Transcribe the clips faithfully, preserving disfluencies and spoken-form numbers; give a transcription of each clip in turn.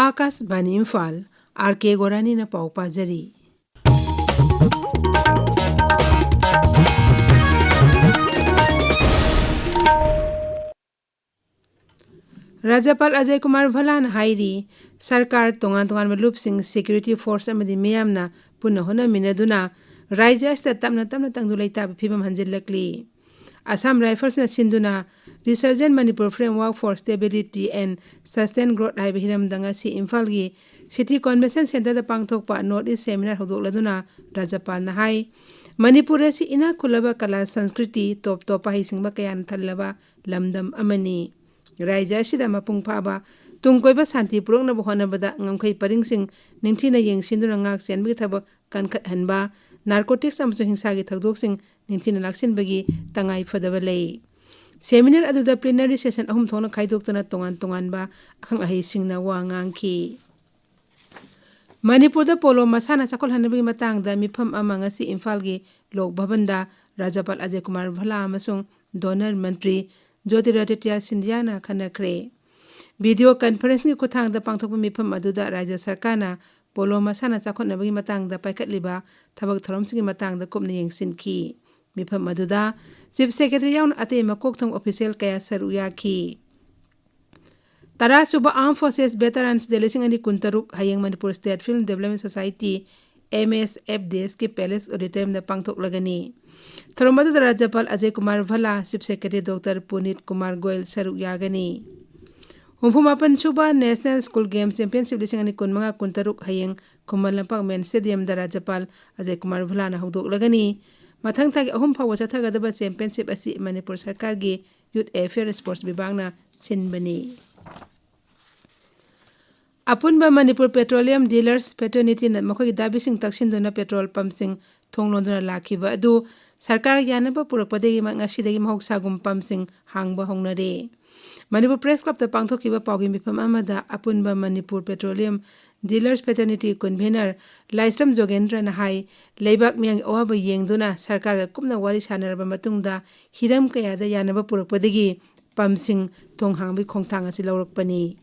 ꯑꯥꯀꯥꯁꯕꯥꯅꯤ Imphal, R ꯀꯦ ꯒꯣꯔꯥꯅꯤꯅ ꯄꯥꯎ ꯄꯥꯖꯔꯤ꯫ ꯔꯥꯖ꯭ꯌꯄꯥꯜ ꯑꯖꯌ ꯀꯨꯃꯥꯔ ꯚꯜꯂꯥꯅ ꯍꯥꯏꯔꯤ, ꯁꯔꯀꯥꯔ, ꯇꯣꯉꯥꯟ ꯇꯣꯉꯥꯟꯕ ꯂꯨꯞꯁꯤꯡ, ꯁꯦꯀ꯭ꯌꯨꯔꯤꯇꯤ ꯐꯣꯔꯁ ꯑꯃꯗꯤ ꯃꯤꯌꯥꯝꯅ ꯄꯨꯟꯅ ꯍꯣꯠꯅꯃꯤꯟꯅꯗꯨꯅ ꯔꯥꯖ꯭ꯌ ꯑꯁꯤꯗ ꯇꯞꯅ ꯇꯞꯅ ꯇꯪꯗꯨ ꯂꯩꯇꯥꯕ ꯐꯤꯕꯝ ꯍꯟꯖꯤꯜꯂꯛꯂꯤ꯫ ꯑꯁꯥꯝ ꯔꯥꯏꯐꯜꯁꯅ ꯁꯤꯟꯗꯨꯅ Resurgent Manipur Framework for Stability and Sustained Growth ꯍꯥꯏꯕ ꯍꯤꯔꯝꯗ ꯉꯁꯤ ꯏꯝꯐꯥꯜꯒꯤ ꯁꯤꯇꯤ ꯀꯟꯚꯦꯟꯁꯟ ꯁꯦꯟꯇꯔꯗ ꯄꯥꯡꯊꯣꯛꯄ ꯅꯣꯔꯠ ꯏꯁ ꯁꯦꯃꯤꯅꯥꯔ ꯍꯧꯗꯣꯛꯂꯗꯨꯅ ꯔꯥꯖ꯭ꯌꯄꯥꯜꯅ ꯍꯥꯏ, ꯃꯅꯤꯄꯨꯔ ꯑꯁꯤ ꯏꯅꯥꯛ ꯈꯨꯜꯂꯕ ꯀꯂꯥ, ꯁꯪꯁꯀ꯭ꯔꯤꯇꯤ, ꯇꯣꯞ ꯇꯣꯞꯄ ꯍꯩꯁꯤꯡꯕ ꯀꯌꯥꯅ ꯊꯜꯂꯕ ꯂꯝꯗꯝ ꯑꯃꯅꯤ꯫ ꯔꯥꯖ꯭ꯌ ꯑꯁꯤꯗ ꯃꯄꯨꯡ ꯐꯥꯕ ꯇꯨꯡ ꯀꯣꯏꯕ ꯁꯥꯟꯇꯤ ꯄꯨꯔꯛꯅꯕ ꯍꯣꯠꯅꯕꯗ ꯉꯝꯈꯩ ꯄꯔꯤꯡꯁꯤꯡ ꯅꯤꯡꯊꯤꯅ ꯌꯦꯡꯁꯤꯟꯗꯨꯅ ꯉꯥꯛ ꯁꯦꯟꯕꯒꯤ ꯊꯕꯛ ꯀꯟꯈꯠꯍꯟꯕ, ꯅꯥꯔꯀꯣꯇꯤꯛꯁ ꯑꯃꯁꯨꯡ ꯍꯤꯡꯁꯥꯒꯤ ꯊꯧꯗꯣꯛꯁꯤꯡ ꯅꯤꯡꯊꯤꯅ ꯂꯥꯛꯁꯤꯟꯕꯒꯤ ꯇꯉꯥꯏ ꯐꯗꯕ ꯂꯩ꯫ ꯁꯦꯃꯤꯅꯥꯔ ꯑꯗꯨꯗ ꯄ꯭ꯂꯤꯅꯔꯤ ꯁꯦꯁꯟ ꯑꯍꯨꯝ ꯊꯣꯛꯅ ꯈꯥꯏꯗꯣꯛꯇꯨꯅ ꯇꯣꯉꯥꯟ ꯇꯣꯉꯥꯟꯕ ꯑꯈꯪ ꯑꯍꯩꯁꯤꯡꯅ ꯋꯥ ꯉꯥꯡꯈꯤ꯫ ꯃꯅꯤꯄꯨꯔꯗ ꯄꯣꯂꯣ ꯃꯁꯥꯟꯅ ꯆꯥꯎꯈꯠꯍꯟꯅꯕꯒꯤ ꯃꯇꯥꯡꯗ ꯃꯤꯐꯝ ꯑꯃ ꯉꯁꯤ ꯏꯝꯐꯥꯜꯒꯤ ꯂꯣꯛ ꯚꯕꯟꯗ ꯔꯥꯖ꯭ꯌꯄꯥꯜ ꯑꯖꯌ ꯀꯨꯃꯥꯔ ꯚꯜꯂꯥ ꯑꯃꯁꯨꯡ ꯗꯣꯅꯔ ꯃꯟꯇ꯭ꯔꯤ ꯖꯣꯇꯤꯔꯥꯗꯤꯇ꯭ꯌ ꯁꯤꯟꯙꯤꯌꯥꯅ ꯈꯟꯅꯈ꯭ꯔꯦ꯫ ꯚꯤꯗꯤꯑꯣ ꯀꯟꯐꯔꯦꯟꯁꯤꯡꯒꯤ ꯈꯨꯠꯊꯥꯡꯗ ꯄꯥꯡꯊꯣꯛꯄ ꯃꯤꯐꯝ ꯑꯗꯨꯗ ꯔꯥꯖ꯭ꯌ ꯁꯔꯀꯥꯔꯅ ꯄꯣꯂꯣ ꯃꯁꯥꯟꯅ ꯆꯥꯎꯈꯠꯅꯕꯒꯤ ꯃꯇꯥꯡꯗ ꯄꯥꯏꯈꯠꯂꯤꯕ ꯊꯕꯛ ꯊꯧꯔꯝꯁꯤꯡꯒꯤ ꯃꯇꯥꯡꯗ ꯀꯨꯞꯅ ꯌꯦꯡꯁꯤꯟꯈꯤ꯫ ꯃꯤꯐꯝ ꯑꯗꯨꯗ ꯆꯤꯐ ꯁꯦꯀ꯭ꯔꯦꯇꯔꯤ ꯌꯥꯎꯅ ꯑꯇꯩ ꯃꯀꯣꯛ ꯊꯣꯡꯕ ꯑꯣꯐꯤꯁꯤꯌꯦꯜ ꯀꯌꯥ ꯁꯔꯨꯛ ꯌꯥꯈꯤ꯫ ꯇꯔꯥꯁꯨꯕ Armed Forces Veterans Day ꯂꯤꯁꯤꯡ ꯑꯅꯤ ꯀꯨꯟꯇꯔꯨꯛ ꯍꯌꯦꯡ Manipur State Film Development Society, M S F D S ꯀꯤ Palace Auditoriumꯗ ꯄꯥꯡꯊꯣꯛꯂꯒꯅꯤ꯫ ꯊꯧꯔꯝ ꯑꯗꯨꯗ ꯔꯥꯖ꯭ꯌꯄꯥꯜ Ajay Kumar Bhalla, chief secretary doctor Puneet Kumar Goel ꯁꯔꯨꯛ ꯌꯥꯒꯅꯤ꯫ ꯍꯨꯝꯐꯨ ꯃꯥꯄꯟ ꯁꯨꯕ National School Games Championship ꯂꯤꯁꯤꯡ ꯑꯅꯤ ꯀꯨꯟꯃꯉꯥ ꯀꯨꯟꯇꯔꯨꯛ ꯍꯌꯦꯡ ꯈꯨꯃꯟ ꯂꯝꯄꯥꯛ ꯃꯦꯟ ꯁ꯭ꯇꯦꯗꯤꯌꯝꯗ ꯔꯥꯖ꯭ꯌꯄꯥꯜ ꯑꯖꯌ ꯀꯨꯃꯥꯔ ꯚꯜꯂꯥꯅ ꯍꯧꯗꯣꯛꯂꯒꯅꯤ꯫ ꯃꯊꯪ ꯊꯥꯒꯤ ꯑꯍꯨꯝ ꯐꯥꯎꯕ ꯆꯠꯊꯒꯗꯕ ꯆꯦꯝꯄꯤꯌꯟꯁꯤꯞ ꯑꯁꯤ ꯃꯅꯤꯄꯨꯔ ꯁꯔꯀꯥꯔꯒꯤ Youth Affairs Sports ꯕꯤꯚꯥꯒꯅ ꯁꯤꯟꯕꯅꯤ꯫ ꯑꯄꯨꯟꯕ ꯃꯅꯤꯄꯨꯔ ꯄꯦꯇ꯭ꯔꯣꯂꯤꯌꯝ ꯗꯤꯂꯔꯁ ꯐ꯭ꯔꯦꯇꯔꯅꯤꯇꯤꯅ ꯃꯈꯣꯏꯒꯤ ꯗꯥꯕꯤꯁꯤꯡ ꯇꯛꯁꯤꯟꯗꯨꯅ ꯄꯦꯇ꯭ꯔꯣꯜ ꯄꯝꯁꯤꯡ ꯊꯣꯡ ꯂꯣꯟꯗꯨꯅ ꯂꯥꯛꯈꯤꯕ ꯑꯗꯨ ꯁꯔꯀꯥꯔ ꯌꯥꯅꯕ ꯄꯨꯔꯛꯄꯗꯒꯤ ꯃ-, ꯉꯁꯤꯗꯒꯤ ꯃꯍꯧꯁꯥꯒꯨꯝ ꯄꯝꯁꯤꯡ ꯍꯥꯡꯕ ꯍꯧꯅꯔꯦ꯫ ꯃꯅꯤꯄꯨꯔ ꯄ꯭ꯔꯦꯁ ꯀ꯭ꯂꯕꯇ ꯄꯥꯡꯊꯣꯛꯈꯤꯕ ꯄꯥꯎꯒꯤ ꯃꯤꯐꯝ ꯑꯃꯗ ꯑꯄꯨꯟꯕ ꯃꯅꯤꯄꯨꯔ ꯄꯦꯇ꯭ꯔꯣꯂꯤꯌꯝ ꯗꯤꯂꯔꯁ ꯐ꯭ꯔꯦꯇꯔꯅꯤꯇꯤ ꯀꯟꯚꯦꯅꯔ ꯂꯥꯏꯁ꯭ꯔꯝ ꯖꯣꯒꯦꯟꯗ꯭ꯔꯅ ꯍꯥꯏ, ꯂꯩꯕꯥꯛ ꯃꯤꯌꯥꯝꯒꯤ ꯑꯋꯥꯕ ꯌꯦꯡꯗꯨꯅ ꯁꯔꯀꯥꯔꯒ ꯀꯨꯞꯅ ꯋꯥꯔꯤ ꯁꯥꯅꯔꯕ ꯃꯇꯨꯡꯗ ꯍꯤꯔꯝ ꯀꯌꯥꯗ ꯌꯥꯅꯕ ꯄꯨꯔꯛꯄꯗꯒꯤ ꯄꯝꯁꯤꯡ ꯊꯣꯡ ꯍꯥꯡꯕꯒꯤ ꯈꯣꯡꯊꯥꯡ ꯑꯁꯤ ꯂꯧꯔꯛꯄꯅꯤ꯫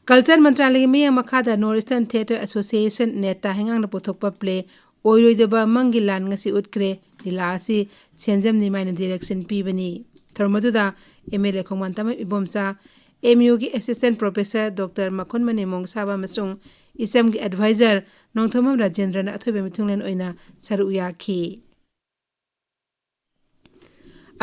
ꯀꯜꯆꯔ ꯃꯟꯇ꯭ꯔꯥꯂꯌꯒꯤ ꯃꯤꯠꯌꯦꯡ ꯃꯈꯥꯗ North Eastern Theatre Association, ꯅꯦꯇꯥ, ꯍꯩꯉꯥꯡꯅ ꯄꯨꯊꯣꯛꯄ ꯄ꯭ꯂꯦ ꯑꯣꯏꯔꯣꯏꯗꯕ ꯃꯪꯒꯤ ꯂꯥꯟ ꯉꯁꯤ ꯎꯠꯈ꯭ꯔꯦ꯫ ꯂꯤꯂꯥ ꯑꯁꯤ ꯁꯦꯟꯖꯝ ꯅꯤꯃꯥꯏꯅ ꯗꯤꯔꯦꯛꯁꯟ ꯄꯤꯕꯅꯤ꯫ ꯊꯧꯔꯝ ꯑꯗꯨꯗ ꯑꯦꯝ ꯑꯦꯜ ꯑꯦ ꯈꯣꯡꯕꯥꯟ ꯇꯝꯕ ꯏꯕꯣꯝꯆꯥ, ꯑꯦꯝ ꯌꯨꯒꯤ ꯑꯦꯁꯤꯁꯇꯦꯟ ꯄ꯭ꯔꯣꯐꯦꯁꯔ ꯗꯣꯛꯇꯔ ꯃꯈꯨꯟꯃꯅꯤ ꯃꯣꯡꯁꯥꯕ ꯑꯃꯁꯨꯡ ꯏꯆꯝꯒꯤ ꯑꯦꯗꯚꯥꯏꯖꯔ ꯅꯣꯡꯊꯣꯝꯕꯝ ꯔꯥꯖꯦꯟꯗ꯭ꯔꯅ ꯑꯊꯣꯏꯕ ꯃꯤꯊꯨꯡꯂꯦꯟ ꯑꯣꯏꯅ ꯁꯔꯨꯛ ꯌꯥꯈꯤ꯫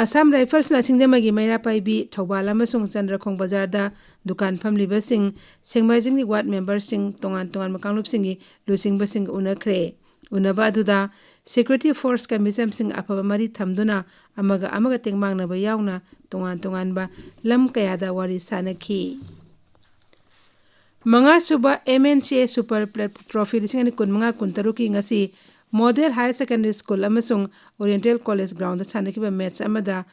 ꯑꯁꯥꯝ ꯔꯥꯏꯐꯜꯁꯅ ꯁꯤꯡꯖꯃꯩꯒꯤ ꯃꯩꯔꯥ ꯄꯥꯏꯕꯤ, ꯊꯧꯕꯥꯜ ꯑꯃꯁꯨꯡ ꯆꯟꯗ꯭ꯔꯈꯣꯡ ꯕꯖꯥꯔꯗ ꯗꯨꯀꯥꯟ ꯐꯝꯂꯤꯕꯁꯤꯡ, ꯁꯦꯡꯃꯥꯏꯖꯤꯡꯒꯤ ꯋꯥꯔꯗ ꯃꯦꯝꯕꯔꯁꯤꯡ, ꯇꯣꯉꯥꯟ ꯇꯣꯉꯥꯟꯕ ꯀꯥꯡꯂꯨꯞꯁꯤꯡꯒꯤ ꯂꯨꯆꯤꯡꯕꯁꯤꯡꯒ ꯎꯅꯈ꯭ꯔꯦ꯫ ꯎꯅꯕ ꯑꯗꯨꯗ ꯁꯦꯀ꯭ꯌꯨꯔꯤꯇꯤ ꯐꯣꯔꯁꯀ ꯃꯤꯆꯝꯁꯤꯡ ꯑꯐꯕ ꯃꯔꯤ ꯊꯝꯗꯨꯅ ꯑꯃꯒ ꯑꯃꯒ ꯇꯦꯡꯕꯥꯡꯅꯕ ꯌꯥꯎꯅ ꯇꯣꯉꯥꯟ ꯇꯣꯉꯥꯟꯕ ꯂꯝ ꯀꯌꯥꯗ ꯋꯥꯔꯤ ꯁꯥꯅꯈꯤ꯫ ꯃꯉꯥꯁꯨꯕ ꯑꯦꯝ ꯑꯦꯟ ꯁꯤ ꯑꯦ ꯁꯨꯄꯔ ꯄ꯭ꯂꯦꯠ ꯇ꯭ꯔꯣꯐꯤ ꯂꯤꯁꯤꯡ ꯑꯅꯤ ꯀꯨꯟꯃꯉꯥ ꯀꯨꯟꯇꯔꯨꯛꯀꯤ ꯉꯁꯤ ꯃꯣꯗꯦꯜ ꯍꯥꯌꯔ ꯁꯦꯀꯦꯟꯗꯔꯤ ꯁ꯭ꯀꯨꯜ ꯑꯃꯁꯨꯡ ꯑꯣꯔꯤꯌꯦꯟꯇꯦꯜ ꯀꯣꯂꯦꯖ ꯒ꯭ꯔꯥꯎꯟꯗ ꯁꯥꯟꯅꯈꯤꯕ ꯃꯦꯠꯆ ꯑꯃꯗ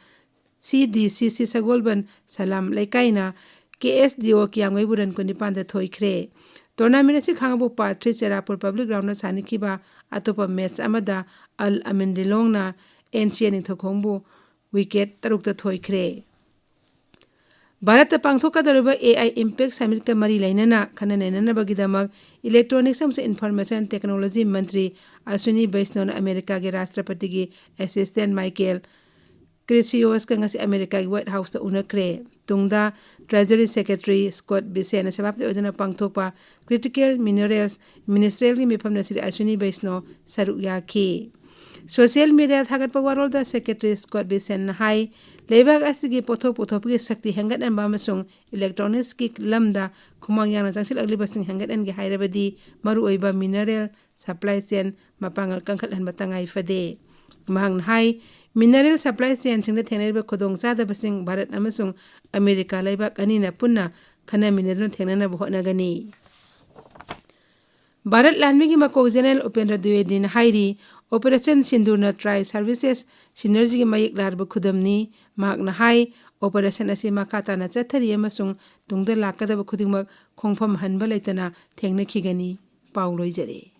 ꯁꯤ ꯗꯤ ꯁꯤ ꯁꯤ ꯁꯒꯣꯜꯕꯟ ꯁꯂꯥꯝ ꯂꯩꯀꯥꯏꯅ ꯀꯦ ꯑꯦꯁ ꯗꯤ ꯑꯣ ꯀꯤꯌꯥꯝꯒꯩꯕꯨ ꯔꯟ ꯀꯨꯟꯅꯤꯄꯥꯟꯗ ꯊꯣꯏꯈ꯭ꯔꯦ꯫ ꯇꯣꯔꯅꯥꯃꯦꯟ ꯑꯁꯤ ꯈꯥꯡꯉꯕꯣꯛ ꯄꯥꯔꯠ ꯊ꯭ꯔꯤ ꯆꯦꯔꯥꯄꯨꯔ ꯄꯕ꯭ꯂꯤꯛ ꯒ꯭ꯔꯥꯎꯟꯗ ꯁꯥꯟꯅꯈꯤꯕ ꯑꯇꯣꯞꯄ ꯃꯦꯠꯆ ꯑꯃꯗ ꯑꯜ ꯑꯃꯤꯟ ꯂꯤꯂꯣꯡꯅ ꯑꯦꯟ ꯁꯤ ꯑꯦ ꯅꯤꯡꯊꯧꯈꯣꯡꯕꯨ ꯋꯤꯀꯦꯠ ꯇꯔꯨꯛꯇ ꯊꯣꯏꯈ꯭ꯔꯦ꯫ ꯚꯥꯔꯠꯇ ꯄꯥꯡꯊꯣꯛꯀꯗꯧꯔꯤꯕ ꯑꯦ ꯑꯥꯏ ꯏꯝꯄꯦꯛ ꯁꯃꯤꯠꯀ ꯃꯔꯤ ꯂꯩꯅꯅ ꯈꯟꯅ ꯅꯩꯅꯅꯕꯒꯤꯗꯃꯛ ꯏꯂꯦꯛꯇ꯭ꯔꯣꯅꯤꯛꯁ ꯑꯃꯁꯨꯡ ꯏꯟꯐꯣꯔꯃꯦꯁꯟ ꯇꯦꯛꯅꯣꯂꯣꯖꯤ ꯃꯟꯇ꯭ꯔꯤ ꯑꯁ꯭ꯋꯤꯅꯤ ꯕꯩꯁꯅꯣꯅ ꯑꯃꯦꯔꯤꯀꯥꯒꯤ ꯔꯥꯁꯇ꯭ꯔꯄꯇꯤꯒꯤ ꯑꯦꯁꯤꯁꯇꯦꯟ ꯃꯥꯏꯀꯦꯜ ꯀ꯭ꯔꯤꯁꯤꯌꯣꯁꯀ ꯉꯁꯤ ꯑꯃꯦꯔꯤꯀꯥꯒꯤ ꯋꯥꯏꯠ ꯍꯥꯎꯁꯇ ꯎꯅꯈ꯭ꯔꯦ꯫ ꯇꯨꯡꯗ ꯇ꯭ꯔꯦꯖꯔꯤ ꯁꯦꯀ꯭ꯔꯦꯇꯔꯤ ꯁ꯭ꯀꯣꯠ ꯕꯤꯁꯦꯟꯅ ꯁꯦꯕꯥꯄꯇꯤ ꯑꯣꯏꯗꯨꯅ ꯄꯥꯡꯊꯣꯛꯄ ꯀ꯭ꯔꯤꯇꯤꯀꯦꯜ ꯃꯤꯅꯔꯦꯜꯁ ꯃꯤꯅꯤꯁꯇ꯭ꯔꯤꯌꯦꯜꯒꯤ ꯃꯤꯐꯝꯗ ꯁ꯭ꯔꯤ ꯑꯁ꯭ꯋꯤꯅꯤ ꯕꯩꯁꯅꯣ ꯁꯔꯨꯛ ꯌꯥꯈꯤ꯫ ꯁꯣꯁꯤꯌꯦꯜ ꯃꯤꯗꯤꯌꯥꯗ ꯊꯥꯒꯠꯄ ꯋꯥꯔꯣꯜꯗ ꯁꯦꯀ꯭ꯔꯦꯇꯔꯤ ꯁ꯭ꯀꯣꯠ ꯕꯤꯁꯦꯟꯅ ꯍꯥꯏ, ꯂꯩꯕꯥꯛ ꯑꯁꯤꯒꯤ ꯄꯣꯠꯊꯣꯛ ꯄꯨꯊꯣꯛꯄꯒꯤ ꯁꯛꯇꯤ ꯍꯦꯟꯒꯠꯍꯟꯕ ꯑꯃꯁꯨꯡ ꯏꯂꯦꯛꯇ꯭ꯔꯣꯅꯤꯛꯁꯀꯤ ꯂꯝꯗ ꯈꯨꯃꯥꯡ ꯌꯥꯝꯅ ꯆꯪꯁꯤꯜꯂꯛꯂꯤꯕꯁꯤꯡ ꯍꯦꯟꯒꯠꯍꯟꯒꯦ ꯍꯥꯏꯔꯕꯗꯤ ꯃꯔꯨꯑꯣꯏꯕ ꯃꯤꯅꯔꯦꯜ ꯁꯄ꯭ꯂꯥꯏ ꯆꯦꯟ ꯃꯄꯥꯡꯒꯜ ꯀꯟꯈꯠꯍꯟꯕ ꯇꯉꯥꯏ ꯐꯗꯦ꯫ ꯃꯍꯥꯛꯅ ꯍꯥꯏ, ꯃꯤꯅꯔꯦꯜ ꯁꯄ꯭ꯂꯥꯏ ꯆꯦꯟꯁꯤꯡꯗ ꯊꯦꯡꯅꯔꯤꯕ ꯈꯨꯗꯣꯡꯆꯥꯗꯕꯁꯤꯡ ꯚꯥꯔꯠ ꯑꯃꯁꯨꯡ ꯑꯃꯦꯔꯤꯀꯥ ꯂꯩꯕꯥꯛ ꯑꯅꯤꯅ ꯄꯨꯟꯅ ꯈꯟꯅꯃꯤꯟꯅꯗꯨꯅ ꯊꯦꯡꯅꯅꯕ ꯍꯣꯠꯅꯒꯅꯤ꯫ ꯚꯥꯔꯠ ꯂꯥꯟꯃꯤꯒꯤ ꯃꯀꯣꯛ ꯖꯦꯅꯔꯦꯜ ꯎꯄꯦꯟꯗ꯭ꯔ ꯗ꯭ꯋꯤꯋꯦꯗꯤꯅ ꯍꯥꯏꯔꯤ, ꯑꯣꯄꯔꯦꯁꯟ ꯁꯤꯟꯗꯨꯔꯅ ꯇ꯭ꯔꯥꯏ ꯁꯔꯚꯤꯁꯦꯁ ꯁꯤꯅꯔꯖꯤꯒꯤ ꯃꯌꯦꯛ ꯂꯥꯔꯕ ꯈꯨꯗꯝꯅꯤ꯫ ꯃꯍꯥꯛꯅ ꯍꯥꯏ, ꯑꯣꯄꯔꯦꯁꯟ ꯑꯁꯤ ꯃꯈꯥ ꯇꯥꯅ ꯆꯠꯊꯔꯤ ꯑꯃꯁꯨꯡ ꯇꯨꯡꯗ ꯂꯥꯛꯀꯗꯕ ꯈꯨꯗꯤꯡꯃꯛ ꯈꯣꯡꯐꯝ ꯍꯟꯕ ꯂꯩꯇꯅ ꯊꯦꯡꯅꯈꯤꯒꯅꯤ꯫ ꯄꯥꯎ ꯂꯣꯏꯖꯔꯦ꯫